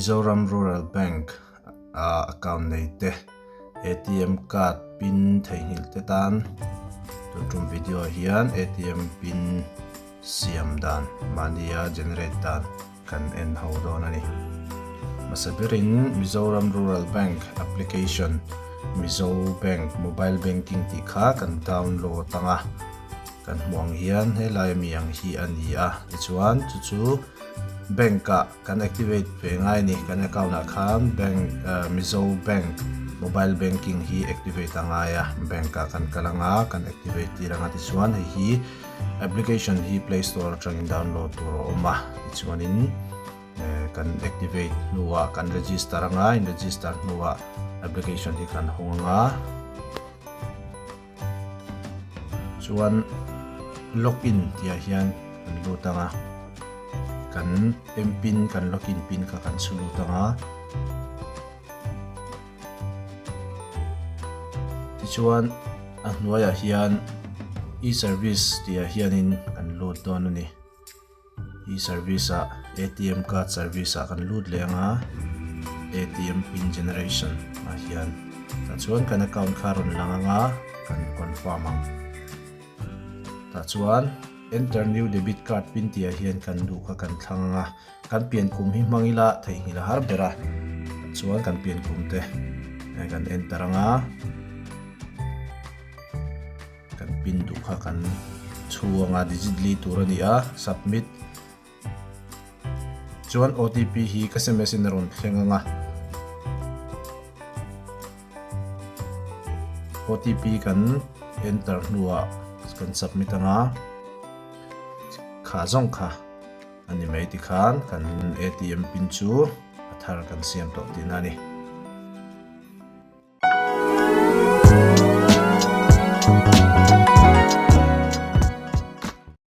Mizoram Rural Bank a account nei te atm card pin theihnghilh te tan tun tum video ah hian atm pin siam dan mahnia generate dan kan en ho dawn a ni. Hmasa berin Mizoram Rural Bank application Mizo Bank Mobile Banking tih kha kan download ang a, kan hmuh ang hian helai ami ang hi a ni a, tichuan chu chu bank ah kan activate ve ngai a ni, kan account ah khan bank Mizo Bank Mobile Banking hi activate a ngai a, bank ah kan kal ang a, kan activate tir ang a, tichuan hei hi Application hi play store atangin download tur a awm a, tichuanin kan activate hnuah kan register anga, in register hnuah application hi kan hawng anga, chuan login tih ah hian kan lut anga, kan mpin kan login pin kha kan chhu lut anga, Tichuan a hnuaiah hian e-service tih ah hianin kan lut dawn a ni. E-service ah atm card service ah kan lut leh ang a, atm pin generation ah hian tah chuan kan account kha a rawn lang ang a, kan confirm ang. Tah chuan enter new debit card pin tih ah hian kan duh kha kan thlang ang a. Kan pian kum hi hmang ila theihnghilh a har ber a, chuan kan pian kum te kan enter ang a, kan pin duh kha kan chhu ang a, digit li tur a ni a, submit chuan OTP hi ka sms in a rawn thleng ang a, OTP kan enter hnuah kan submit ang a, kha zawng kha. A ni mai tikhan kan atm pin chu a thar kan siam tawh tihna a ni.